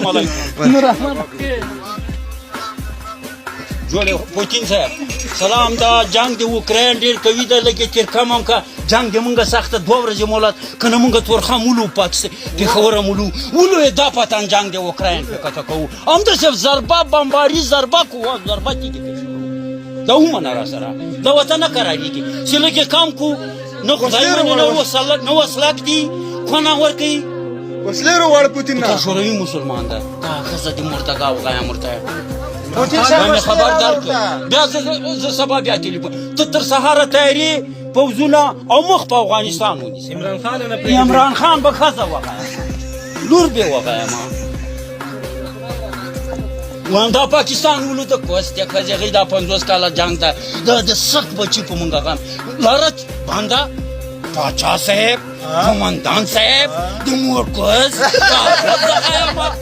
سلام علیکم. نور احمد. جوړ پوتین صاحب، سلام. دا جنگ د اوکراین ډیر قوي ده، لکه تیر کم هم کا. جنگ د مونږه سخته، 2 ورځې مولات کنه. مونږه تورخم ولو، پاکستان پېښور ولو ولو. دا پتان جنگ د اوکراین په کته کوو، هم د صرف ضربه بمباری ضربه کو، ضربه کیږي. دا ومنه را سره دا وطن نه قراریږي چې لکه کم کو نه. خدای منې، نه وسله، نه وسلک دي کونه ورکي. وسلې وروړ پوتین دا نه. شوروي مسلمان ده، دا ښځه د مرتګا وغایا مرته. پوتین صاحب، مې وسلې خبر راوړه. درک بیا زه سبا بیا ټلیفون ته تر سهاره تیاری پوځونه او مخ په افغانستان ونیسه. عمران خان نه پرېږدي. عمران خان به ښځه وغایم، لور به وغایم. وان دا پاکستان ولو د کوس د ښځې غي. دا 50 کاله جنگ ده، دا د سخت بچی په مونږه غم لارت باندا. پاچا صاحب، قومندان صاحب، د مور کوس دا ښځه غایم.